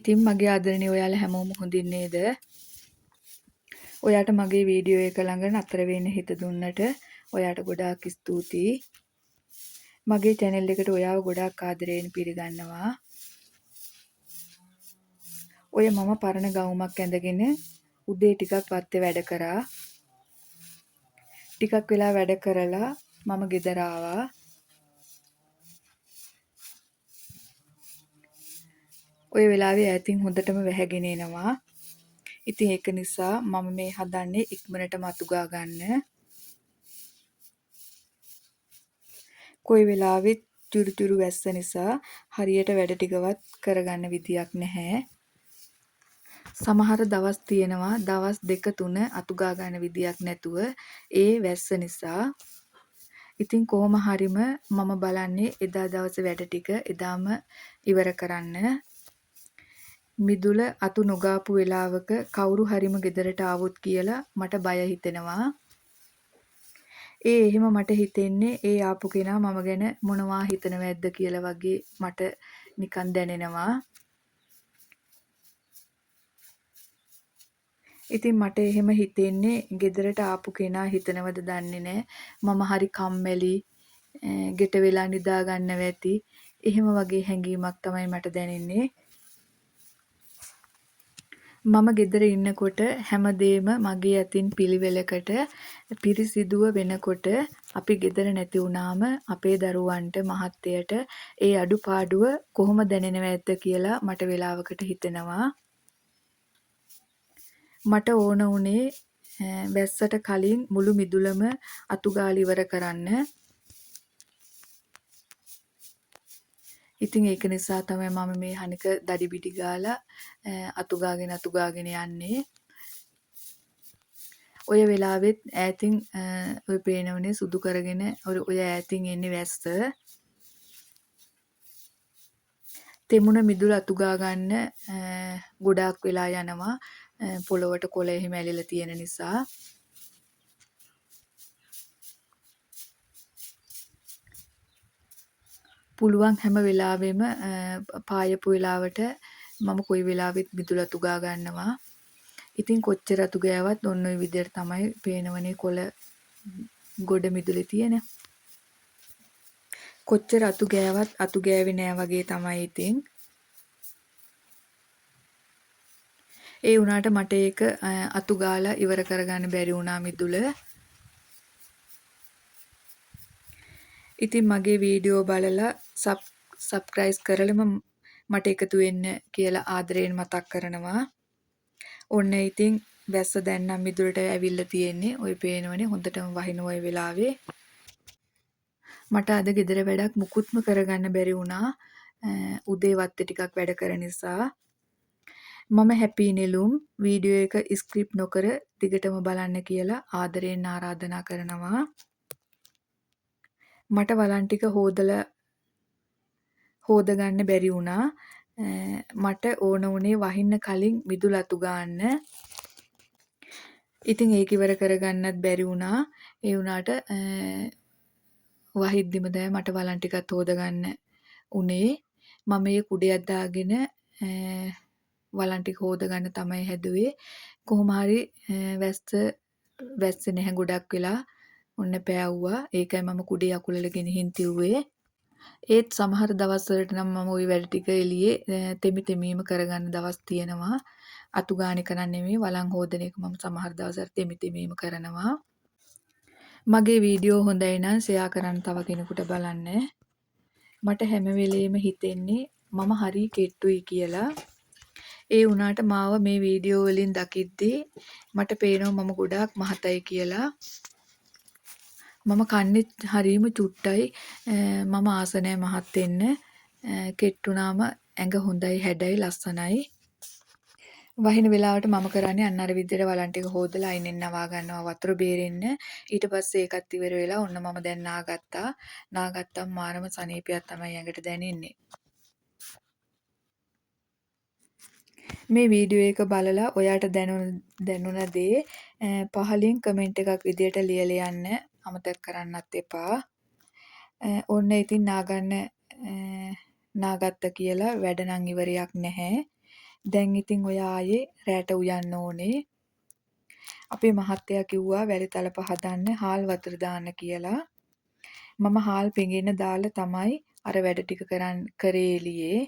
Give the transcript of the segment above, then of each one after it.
ඉතින් මගේ ආදරණීය ඔයාලා හැමෝම හොඳින් නේද? ඔයාට මගේ වීඩියෝ එක ළඟ නතර වෙන්න හිත දුන්නට ඔයාට ගොඩාක් ස්තුතියි. මගේ චැනල් එකට ඔයාව ගොඩාක් ආදරයෙන් පිළිගන්නවා. ඔය මම පරණ ගවුමක් ඇඳගෙන උදේ ටිකක් වත්තේ වැඩ කරා. ටිකක් වෙලා වැඩ කරලා මම ගෙදර ආවා. ඔය වෙලාවේ ඈතින් හොඳටම වැහැගෙන එනවා. ඉතින් ඒක නිසා මම මේ හදන්නේ ඉක්මනටම අතු ගා ගන්න. කොයි වෙලාවෙත් චුරු චුරු වැස්ස නිසා හරියට වැඩ ටිකවත් කරගන්න විදියක් නැහැ. සමහර දවස් තියෙනවා දවස් දෙක තුන අතු ගා ගන්න විදියක් නැතුව ඒ වැස්ස නිසා. ඉතින් කොහොම හරිම මම බලන්නේ එදා දවසේ වැඩ ටික එදාම ඉවර කරන්න. මිදුල අතු නොගාපු වෙලාවක කවුරු හරිම ගෙදරට ආවොත් කියලා මට බය හිතෙනවා. ඒ එහෙම මට හිතෙන්නේ ඒ ආපු කෙනා මම ගැන මොනවා හිතනවැද්ද කියලා වගේ මට නිකන් දැනෙනවා. ඉතින් මට එහෙම හිතෙන්නේ ගෙදරට ආපු කෙනා හිතනවද දන්නේ නෑ. මම හරි කම්මැලි, ගෙට වෙලා නිදා ගන්නව ඇති. එහෙම වගේ හැඟීමක් තමයි මට දැනෙන්නේ. මම ගෙදර ඉන්නකොට හැමදේම මගේ අතින් පිළිවෙලකට පිරිසිදුව වෙනකොට අපි ගෙදර නැති වුණාම අපේ දරුවන්ට මහත්තයට ඒ අඩුපාඩුව කොහොම දැනෙනව ඇද්ද කියලා මට වෙලාවකට හිතෙනවා. මට ඕන වුණේ වැස්සට කලින් මුළු මිදුලම අතු ගාලා ඉවර කරන්න. ඉතින් ඒක නිසා තමයි මම මේ හනික දඩි බිඩි ගාලා අතු ගාගෙන අතු ගාගෙන යන්නේ. ඔය වෙලාවෙත් ඈතින් ඔය පේනවනේ සුදු කරගෙන ඔය ඈතින් එන්නේ වැස්ස. තෙමුණ මිදුල අතු ගා ගන්න ගොඩාක් වෙලා යනවා පොළොවට කොළ එහෙම ඇලිලා තියෙන නිසා. පුළුවන් හැම වෙලාවෙම පායපු වෙලාවට මම කොයි වෙලාවෙත් මිදුල අතු ගා ගන්නවා. ඉතින් කොච්චර අතු ගෑවත් ඔන්න ඔය විදියට තමයි පේනවනේ කොළ ගොඩ මිදුලේ තියෙන. කොච්චර අතු ගෑවත් අතු ගෑවේ නෑ වගේ තමයි ඉතින්. ඒ වුණාට මට ඒක අතු ගාලා ඉවර කරගන්න බැරි වුණා මිදුල. ඉතින් මගේ වීඩියෝ බලලා සබ්ස්ක්‍රයිබ් කරලම මට එකතු වෙන්න කියලා ආදරයෙන් මතක් කරනවා. ඔන්න ඉතින් වැස්ස දැන් නම් මිදුලට ඇවිල්ලා තියෙන්නේ. ඔය පේනවනේ හොඳටම වහින ඔය වෙලාවේ. මට අද ගෙදර වැඩක් මුකුත්ම කරගන්න බැරි වුණා. උදේ වත්තේ ටිකක් වැඩ කර නිසා. මම හැපි නෙළුම් වීඩියෝ එක ස්කිප් නොකර දිගටම බලන්න කියලා ආදරයෙන් ආරාධනා කරනවා. මට වලන් ටික හොද ගන්න බැරි වුණා. මට ඕන වුණේ වහින්න කලින් මිදුල අතු ගන්න. ඉතින් ඒක ඉවර කරගන්නත් බැරි වුණා. ඒ වුණාට වහිද්දිම දැන් මට වලන් ටිකත් හොද ගන්න උනේ. මම මේ කුඩයක් දාගෙන වලන් ටික හොද ගන්න තමයි හැදුවේ. කොහොම හරි වැස්සේ නැහැ ගොඩක් වෙලා. ඔන්න පෑව්වා. ඒකයි මම කුඩේ අකුලල ගෙනihin තිව්වේ. ඒත් සමහර දවස් වලට නම් මම ওই වැඩ ටික එළියේ තෙමි තෙමීම කරගන්න දවස් තියෙනවා. අතු ගාන එක නම් නෙමෙයි වලන් හොදන එක මම සමහර දවස් වල තෙමි තෙමීම කරනවා. මගේ වීඩියෝ හොඳයි නම් ෂෙයා කරන්න තව කෙනෙකුට බලන්න. මට හැම වෙලේම හිතෙන්නේ මම හරි කෙට්ටුයි කියලා. ඒ වුණාට මාව මේ වීඩියෝ වලින් දකිද්දී මට පේනවා මම ගොඩාක් මහතයි කියලා. මම කන්නේ හරීම චුට්ටයි. මම ආස නෑ මහත් වෙන්න. කෙට්ටුනාම ඇඟ හොඳයි, හැඩයි, ලස්සනයි. වහින වෙලාවට මම කරන්නේ අන්න අර විදියට වලන් ටික හොදලා අයිනෙන් නවා ගන්නවා වතුර බේරෙන්න. ඊට පස්සේ ඒකත් ඉවර වෙලා ඔන්න මම දැන් නාගත්තා. නාගත්තම මාරම සනීපයක් තමයි ඇඟට දැනෙන්නේ. මේ වීඩියෝ එක බලලා ඔයාට දැනුණ දේ පහලින් කමෙන්ට් එකක් විදියට ලියලා යන්න අමතක කරන්නත් එපා. ඔන්න ඉතින් නාගත්ත කියලා වැඩ නම් ඉවරයක් නැහැ. දැන් ඉතින් ඔයා ආයේ රැට උයන්න ඕනේ. අපේ මහත්තයා කිව්වා වැලි තලප හදන්න හාල් වතුර දාන්න කියලා. මම හාල් පෙඟෙන්න දාලා තමයි අර වැඩ ටික කරේ එළියේ.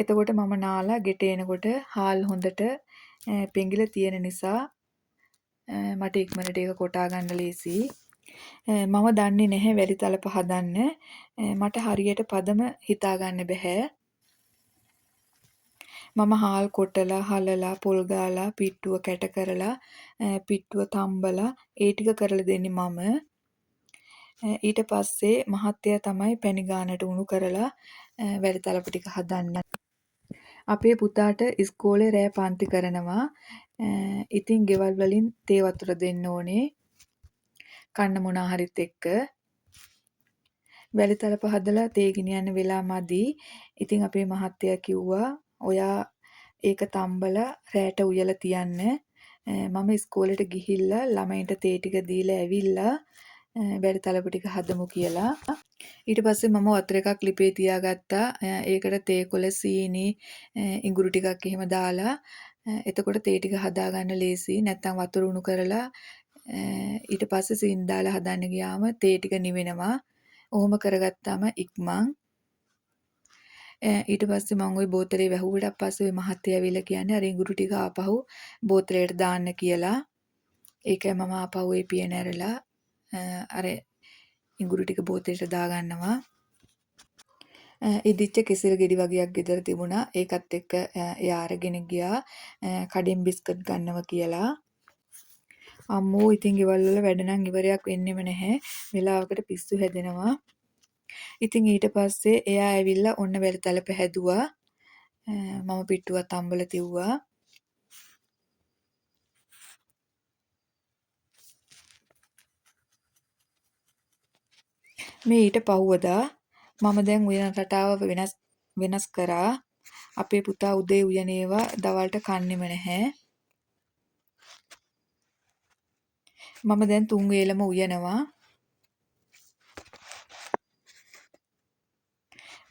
එතකොට මම නාලා ගෙට එනකොට හාල් හොඳට පෙඟිලා තියෙන නිසා මට ඉක්මනට ඒක කොටා ගන්න ලේසි. මම දන්නේ නැහැ වැලි තලප හදන්න. මට හරියට පදම හිතා ගන්න බැහැ. මම හාල් කොටලා හලලා පොල් ගාලා පිට්ටුව කැට කරලා පිට්ටුව තම්බලා ඒ ටික කරලා දෙන්නේ මම. ඊට පස්සේ මහත්තයා තමයි පැණි ගානට උණු කරලා වැලි තලප ටික හදන්නේ. අපේ පුතාට ඉස්කෝලේ රෑ පන්ති කරනවා. ඉතින් ගෙවල් වලින් තේ වතුර දෙන්න ඕනේ. කන්න මොනා හරිත් එක්ක. වැලි තලප හදලා තේ ගෙනියන්න වෙලා මදි. ඉතින් අපේ මහත්තයා කිව්වා ඔයා ඒක තම්බලා රෑට උයලා තියන්න. මම ඉස්කෝලේට ගිහිල්ලා ළමයින්ට තේ ටික දීලා ඇවිල්ලා වැලි තලප ටික හදමු කියලා. ඊට පස්සේ මම වතුර එකක් ලිපේ තියාගත්තා. ඒකට තේ කොළ සීනි ඉඟුරු ටිකක් එහෙම දාලා එතකොට තේ ටික හදාගන්න ලේසි. නැත්තම් වතුර උණු කරලා ඊට පස්සේ සීනි දාලා හදන්න ගියාම තේ ටික නිවෙනවා. ඔහොම කරගත්තාම ඉක්මන්. ඊට පස්සේ මං ওই බෝතලේ වැහුවට පස්සේ ඔය මහත්තයා ඇවිල්ලා කියන්නේ අර ඉඟුරු ටික ආපහු බෝතලයට දාන්න කියලා. ඒකයි මම ආපහු ඒ පියන ඇරලා අර ඉඟුරු ටික බෝතලයට දාගන්නවා. ඉදිච්ච කෙසෙල් ගෙඩි වගයක් ගෙදර තිබුණා. ඒකත් එක්ක එයා අරගෙන ගියා කඩෙන් බිස්කට් ගන්නවා කියලා. අම්මෝ ඉතින් ගෙවල් වල වැඩ නම් ඉවරයක් වෙන්නෙම නැහැ. වෙලාවකට පිස්සු හැදෙනවා. ඉතින් ඊට පස්සේ එයා ඇවිල්ලා ඔන්න වැලි තලප හැදුවා. මම පිට්ටුවක් තම්බලා තිව්වා. මේ ඊට පහුවදා මම දැන් උයන රටාව වෙනස් කරා. අපේ පුතා උදේ උයන ඒවා දවල්ට කන්නෙම නැහැ. මම දැන් තුන් වේලම උයනවා.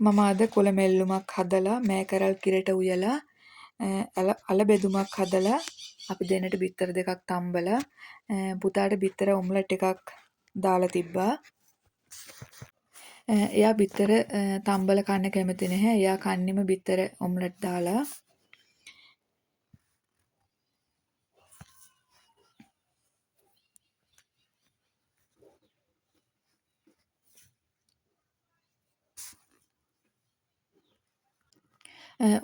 මම අද කොළ මැල්ලුමක් හදලා මෑකරල් කිරට උයලා අල බෙදුමක් හදලා අපි දෙන්නට බිත්තර දෙකක් තම්බලා පුතාට බිත්තර ඔම්ලට් එකක් දාලා තිබ්බා. එයා බිත්තර තම්බල කන්න කැමති නැහැ. එයා කන්නේම බිත්තර ඔම්ලට් දාලා.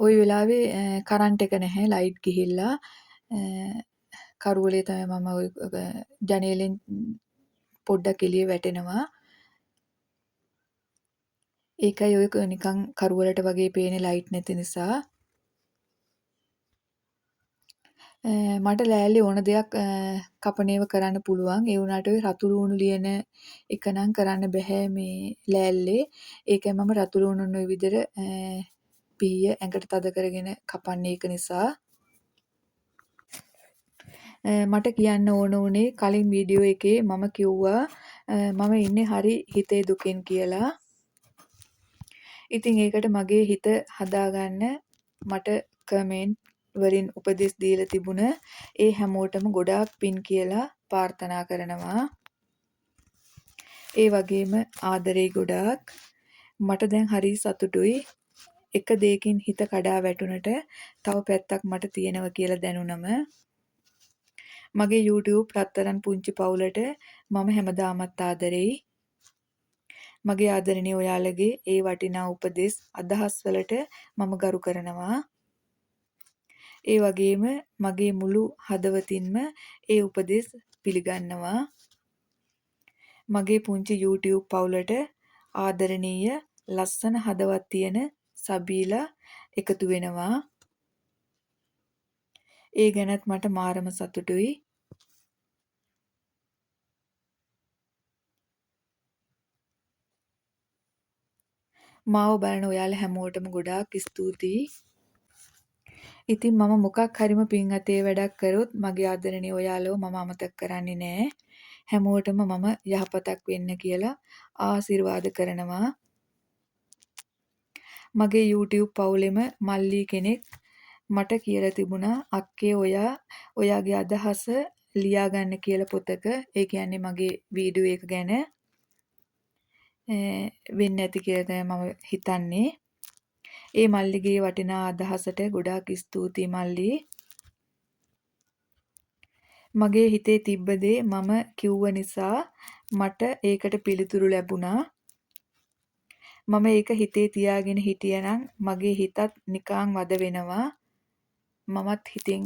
ඔය වෙලාවේ කරන්ට් එක නැහැ, ලයිට් ගිහිල්ලා. කරුවලේ තමයි මම ඔය ජනේලෙන් පොඩ්ඩක් එළිය වැටෙනවා. ඒකයි ඔය නිකන් කරුවලට වගේ පේන්නේ ලයිට් නැති නිසා. මට ලෑල්ලේ ඕන දෙයක් කපනේව කරන්න පුළුවන්. ඒ වුණාට ඔය රතු ලුණු ලියන එක නම් කරන්න බැහැ මේ ලෑල්ලේ. ඒකයි මම රතු ලුණු ඔය විදිහට පිහිය ඇඟට තද කරගෙන කපන්නේ ඒක නිසා. මට කියන්න ඕන උනේ කලින් වීඩියෝ එකේ මම කිව්වා මම ඉන්නේ හරි හිතේ දුකෙන් කියලා. ඉතින් ඒකට මගේ හිත හදාගන්න මට කමෙන්ට් වලින් උපදෙස් දීලා තිබුණ ඒ හැමෝටම ගොඩාක් පින් කියලා ප්‍රාර්ථනා කරනවා. ඒ වගේම ආදරේ ගොඩාක්. මට දැන් හරි සතුටුයි. එක දෙයකින් හිත කඩා වැටුණට තව පැත්තක් මට තියෙනවා කියලා දැනුණම. මගේ YouTube රත්තරන් පුංචි පවුලට මම හැමදාමත් ආදරෙයි. මගේ ආදරණීය ඔයාලගේ ඒ වටිනා උපදෙස් අදහස් වලට මම ගරු කරනවා. ඒ වගේම මගේ මුළු හදවතින්ම ඒ උපදෙස් පිළිගන්නවා. මගේ පුංචි YouTube පවුලට ආදරණීය ලස්සන හදවත් තියෙන සබීලා එකතු වෙනවා. ඒ ගැනත් මට මාරම සතුටුයි. මාව බලන ඔයාලා හැමෝටම ගොඩාක් ස්තුතියි. ඉතින් මම මොකක් හරිම පින් අතේ වැඩක් කරොත් මගේ ආදරණීය ඔයාලව මම අමතක කරන්නේ නෑ. හැමෝටම මම යහපතක් වෙන්න කියලා ආශිර්වාද කරනවා. මගේ YouTube පවුලෙම මල්ලි කෙනෙක් මට කියලා තිබුණා අක්කේ ඔයා ඔයාගේ අදහස ලියා ගන්න කියලා පොතක. ඒ කියන්නේ මගේ වීඩියෝ එක ගැන වෙන්න ඇති කියලා තමයි මම හිතන්නේ. ඒ මල්ලිගේ වටිනා අදහසට ගොඩාක් ස්තුතියි මල්ලි. මගේ හිතේ තිබ්බ දේ මම කිව්ව නිසා මට ඒකට පිළිතුරු ලැබුණා. මම ඒක හිතේ තියාගෙන හිටියනම් මගේ හිතත් නිකං වද වෙනවා. මමත් හිතින්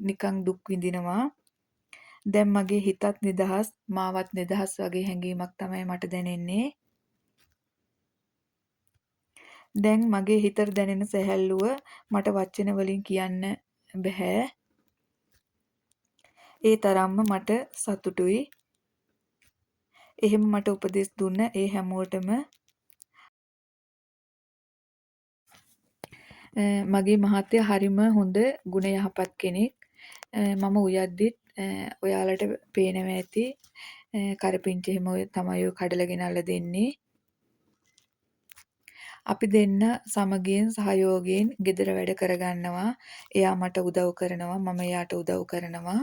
නිකං දුක් විඳිනවා. දැන් මගේ හිතත් නිදහස්, මාවත් නිදහස් වගේ හැඟීමක් තමයි මට දැනෙන්නේ. දැන් මගේ හිතට දැනෙන සැහැල්ලුව මට වචන වලින් කියන්න බැහැ. ඒ තරම්ම මට සතුටුයි. එහෙම මට උපදෙස් දුන්න ඒ හැමෝටම මගේ මහත්තයා හරිම හොඳ ගුණ යහපත් කෙනෙක්. මම උයද්දිත් ඔයාලට පේනවා ඇති කරපිංච එහෙම ඔය තමයි ඔය කඩලා ගෙනල්ලා දෙන්නේ. අපි දෙන්න සමගියෙන් සහයෝගයෙන් ගෙදර වැඩ කරගන්නවා. එයා මට උදව් කරනවා, මම එයාට උදව් කරනවා.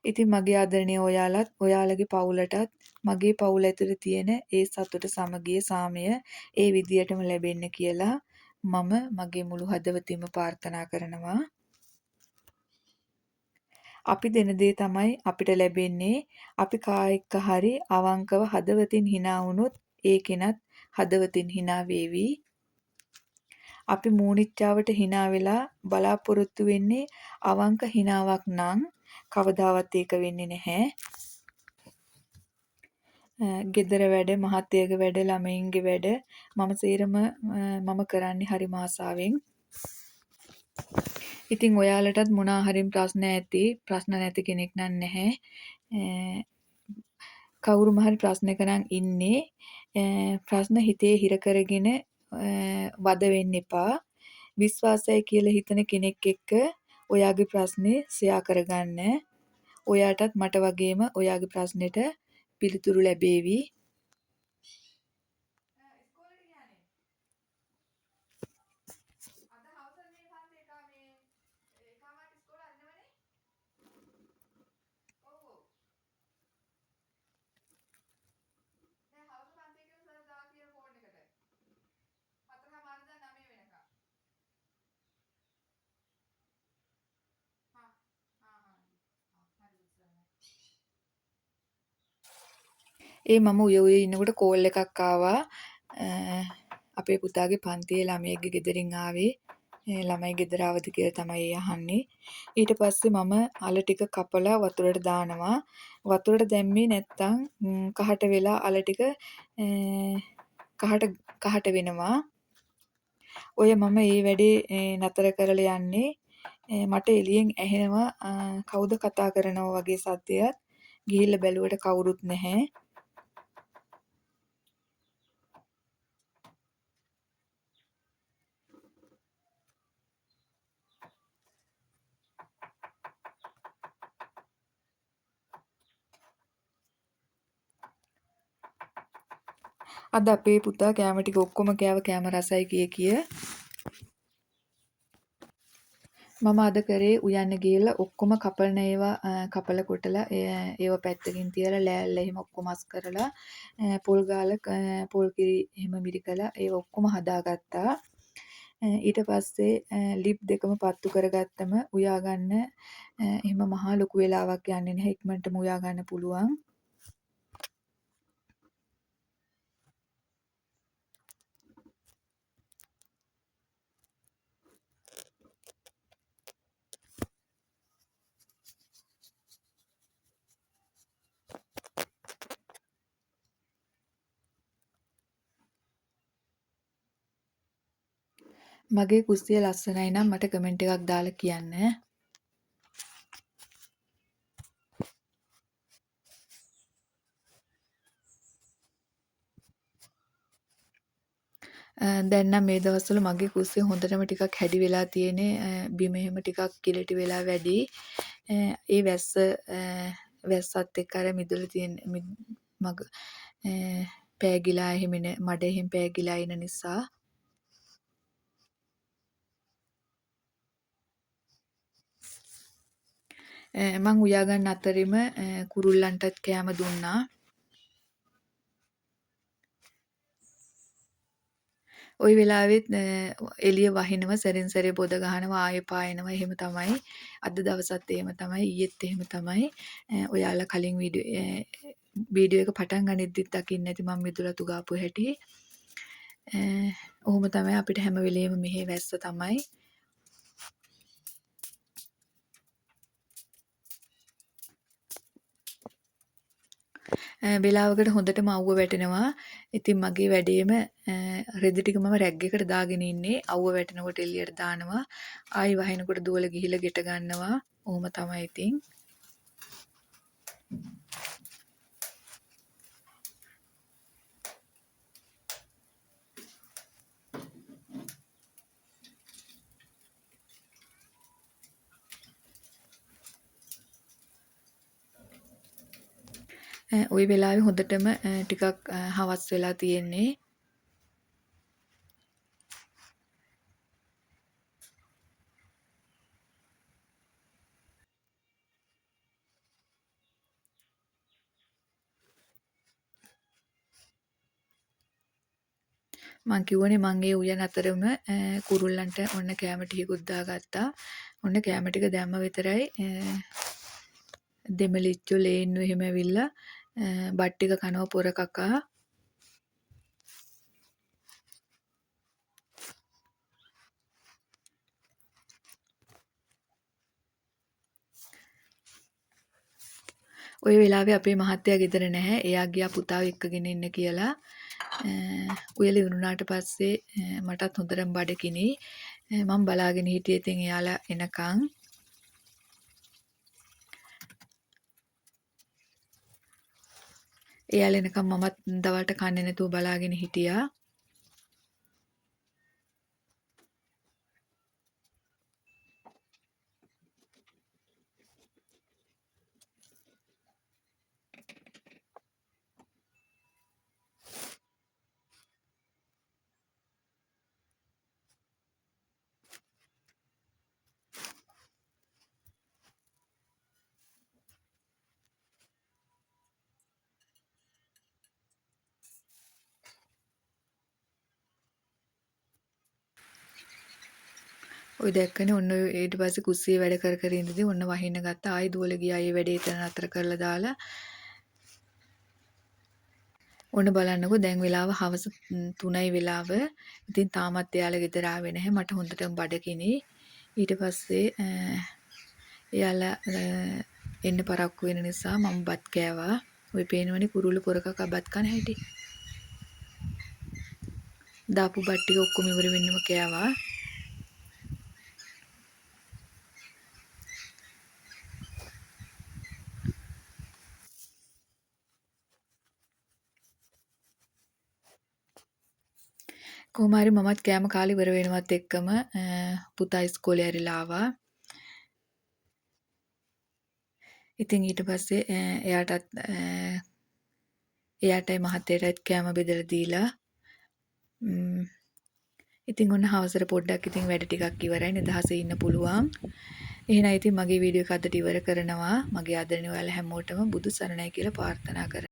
ඉතින් මගේ ආදරණීය ඔයාලත් ඔයාලගේ පවුලටත් මගේ පවුල ඇතුලේ තියෙන ඒ සතුට, සමගිය, සාමය ඒ විදියටම ලැබෙන්න කියලා මම මගේ මුළු හදවතින්ම ප්‍රාර්ථනා කරනවා. අපි දෙන දේ තමයි අපිට ලැබෙන්නේ. අපි කා එක්ක හරි අවංකව හදවතින් හිනා වුණොත් ඒ කෙනත් හදවතින් හිනා වේවි. අපි මූණිච්චාවට හිනා වෙලා බලාපොරොත්තු වෙන්නේ අවංක හිනාවක් නම් කවදාවත් ඒක වෙන්නේ නැහැ. ගෙදර වැඩ, මහත්තයාගේ වැඩ, ළමයින්ගේ වැඩ මම සේරම මම කරන්නේ හරිම ආසාවෙන්. ඉතින් ඔයාලටත් මොනවා හරි ප්‍රශ්න ඇති. ප්‍රශ්න නැති කෙනෙක් නම් නැහැ. කවුරුම හරි ප්‍රශ්නක නම් ඉන්නේ. ප්‍රශ්න හිතේ හිර කරගෙන වද වෙන්න එපා. විශ්වාසයි කියලා හිතන කෙනෙක් එක්ක ඔයාගේ ප්‍රශ්නේ ෂෙයා කරගන්න. ඔයාටත් මට වගේම ඔයාගේ ප්‍රශ්නෙට පිළිතුරු ලැබේවි. ඒ මම උය උය ඉන්නකොට කෝල් එකක් ආවා. අපේ පුතාගේ පන්තියේ ළමයෙක්ගේ ගෙදරින් ආවේ. ළමයි ගෙදර ආවද කියලා තමයි ඒ අහන්නේ. ඊට පස්සේ මම අල ටික කපලා වතුරට දානවා. වතුරට දැම්මේ නැත්තම් කහට වෙලා අල ටික කහට වෙනවා. ඔය මම මේ වැඩේ නතර කරලා යන්නේ. මට එළියෙන් ඇහෙනවා කවුද කතා කරනවා වගේ සද්දයක්. ගිහිල්ලා බැලුවට කවුරුත් නැහැ. අද අපේ පුතා කෑම ටික ඔක්කොම කෑව, කෑම රසයි කිය කිය. මම අද කරේ උයන්න ගිහලා ඔක්කොම කපන ඒවා කපල කොටලා ඒවා පැත්තකින් තියලා ලෑල්ල එහෙම ඔක්කොම අස් කරලා පොල් ගාලා පොල් කිරි එහෙම මිරිකලා ඒවා ඔක්කොම හදාගත්තා. ඊට පස්සේ ලිප් දෙකම පත්තු කරගත්තම උයා ගන්න එහෙම මහා ලොකු වෙලාවක් යන්නේ නැහැ. ඉක්මනටම උයා ගන්න පුළුවන්. මගේ කුස්සිය ලස්සනයි නම් මට කමෙන්ට් එකක් දාලා කියන්න. දැන් නම් මේ දවස්වල මගේ කුස්සිය හොඳටම ටිකක් හැඩි වෙලා තියෙන්නේ. බිම එහෙම ටිකක් කිලටි වෙලා වැඩි. ඒ වැස්සත් එක්ක අර මිදුල තියෙන මග පෑගිලා එහෙම මඩ එහෙම පෑගිලා එන නිසා. මං උයා ගන්න අතරින්ම කුරුල්ලන්ටත් කෑම දුන්නා. ඔය වෙලාවෙත් එළිය වහිනවා, සැරින් සැරේ පොද ගහනවා, ආයෙ පායනවා. එහෙම තමයි. අද දවසත් එහෙම තමයි, ඊයේත් එහෙම තමයි. ඔයාලා කලින් වීඩියෝ එක පටන් ගනිද්දිත් දකින්න ඇති මම මිදුලතු ගාපු හැටි. ඔහොම තමයි අපිට හැම වෙලේම මෙහෙ වැස්ස තමයි. වෙලාවකට හොඳටම අවුව වැටෙනවා. ඉතින් මගේ වැඩේම රෙදි ටික මම රැග් එකට දාගෙන ඉන්නේ. අවුව වැටෙනකොට එළියට දානවා. ආයි වහිනකොට දුවලා ගිහිල්ලා ගෙට ගන්නවා. ඔහොම තමයි ඉතින්. ඔය වෙලාවේ හොඳටම ටිකක් හවස් වෙලා තියෙන්නේ. මං කිව්වනේ මං ඒ උයන අතරම කුරුල්ලන්ට ඔන්න කෑම ටිකකුත් දාගත්තා. ඔන්න කෑම ටික දැම්ම විතරයි දෙමලිච්චෝ ලේන්නු එහෙම ඇවිල්ලා බත් ටික කනවා පොර කකා. ඔය වෙලාවේ අපේ මහත්තයා ගෙදර නැහැ. එයා ගියා පුතාව එක්කගෙන ඉන්න කියලා. උයලා ඉවරුනාට පස්සේ මටත් හොඳටම බඩගිනි. මං බලාගෙන හිටියේ ඉතින් එයාලා එනකන්. එයාලා එනකන් මමත් දවල්ට කන්නේ නැතුව බලාගෙන හිටියා. ඔය දැක්කනේ ඔන්න ඔය ඊට පස්සේ කුස්සියේ වැඩ කර කර ඉඳදී ඔන්න වහින්න ගත්තා. ආයි දුවලා ගියා ඒ වැඩේ එතන නතර කරලා දාලා. ඔන්න බලන්නකෝ දැන් වෙලාව හවස 3යි වෙලාව. ඉතින් තාමත් එයාලා ගෙදර ආවේ නැහැ. මට හොඳටම බඩගිනි. ඊට පස්සේ එයාලා එන්න පරක්කු වෙන නිසා මම බත් කෑවා. ඔය පේනවනේ කුරුල්ල පොර කකා බත් කන හැටි. දාපු බත් ටික ඔක්කොම ඉවර වෙන්නම කෑවා. කොහොම හරි මමත් කෑම කාලේ ඉවර වෙනවත් එක්කම පුතා ඉස්කෝලේ ඇරිලා ආවා. ඉතින් ඊට පස්සේ එයාටත් එයාටයි මහත්තයටත් කෑම බෙදලා දීලා ඉතින් ඔන්න හවසට පොඩ්ඩක් ඉතින් වැඩ ටිකක් ඉවරයි, නිදහසේ ඉන්න පුළුවන්. එහෙනම් ඉතින් මගේ වීඩියෝ එක අදට ඉවර කරනවා. මගේ ආදරණීය ඔයාලා හැමෝටම බුදු සරණයි කියලා ප්‍රාර්ථනා කරනවා.